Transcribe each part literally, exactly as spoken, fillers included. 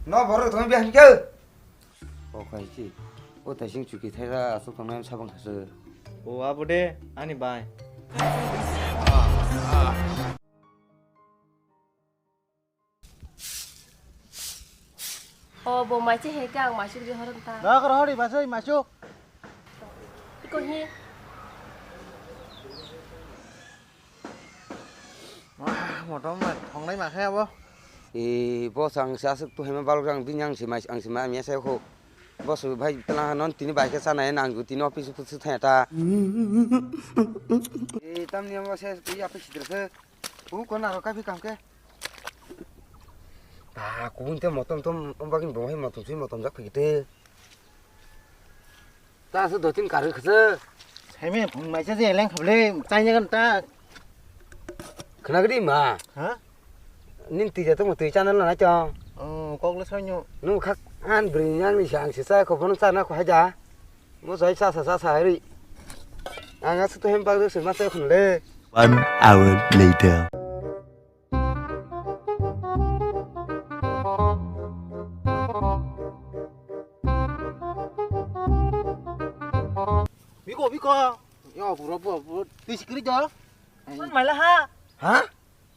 No borok thangwi bihai khe. O khai chi. O taising chuki thaira aswk tongnai sabang khaswk. O abo de ani bai. O bo maiche he khe ang maisuk di horon ta. Nokar hori basai masuk. Iko hi. Wah, motom thongnai ma khe abo. E, boss, ang se aswk tu hema balok jang bini ang se mai, ang se mai mia sai kho. Boss bhai tela non tini bai khe chana en ang tini office putsu thaya ta. E, tamni amo se ya pe sidra se. U kona ro kafi kam ke. Ta kubun te motom tom, ombagin bo hai motom si motom jak phikite. Ta se dotin kar khse. Saime phung mai se leng khable, chai nyagan ta. Khna gidi ma. Ha? Nin tija tongma twi channel na chong. Oh, kok le soinyo. Nu khak an bri yang ni sang se sa ko bono chana ko haja. Mo sai sa sa sa sa ri. Ang aswk to hem bag se ma se khun le. One hour later. Biko, biko. Yo, buro, buro, buro. Twi sikiri jo. Sun maila ha. Ha?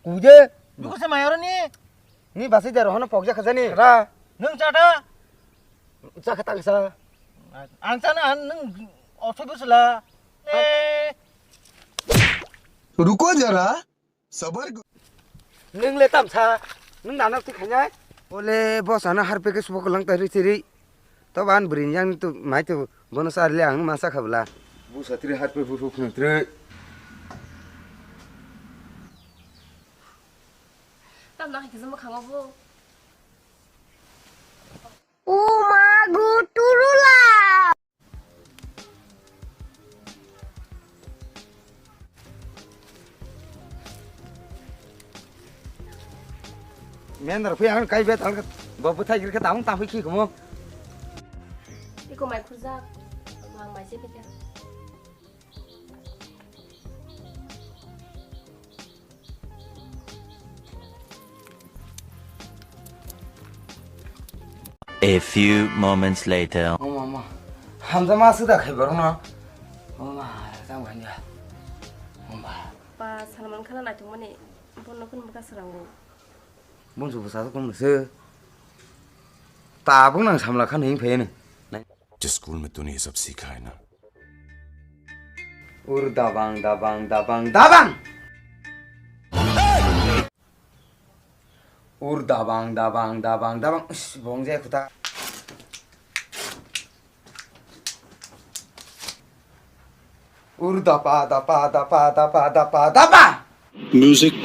Kuje? Biko se mayoro ni. Ni basi daro hono pokja khajani. Ra. Nung chata. Chakha tangsa. Ang chana, ang nung oso busla. Eh. Ruko jara. Sabar. Nung le tamsa, nung nanak tu khanya. Ole boss ano harpe ke subo kolang tari tiri. To ban brin yang tu mai tu bono sar le ang masa khabla. Bu satri harpe bu bu khun tri. Tam nak kizum khama bu. Uma gu turula. Mendar phi ang kai bet ang bo bwthai gir khe tamung tam phi khi kumo. Iko mai khurjak. Mang mai se pika. A few moments later. Mama, mama. Hamja ma suda khai borok no. Mama, jang bhanya. Mama. Pa Salman Khan naithok mani. Bon no kun buka sarango. Bon su busa kun se. Tabung nang samla khan hing phaino. Nai. जिस स्कूल में तूने ये सब सीखा है ना। Ur dabang, dabang, dabang, dabang. Ur dabang, dabang, dabang, dabang. Ish, bong je khuta. Ur dapa, dapa, dapa, dapa, dapa, dapa. Music.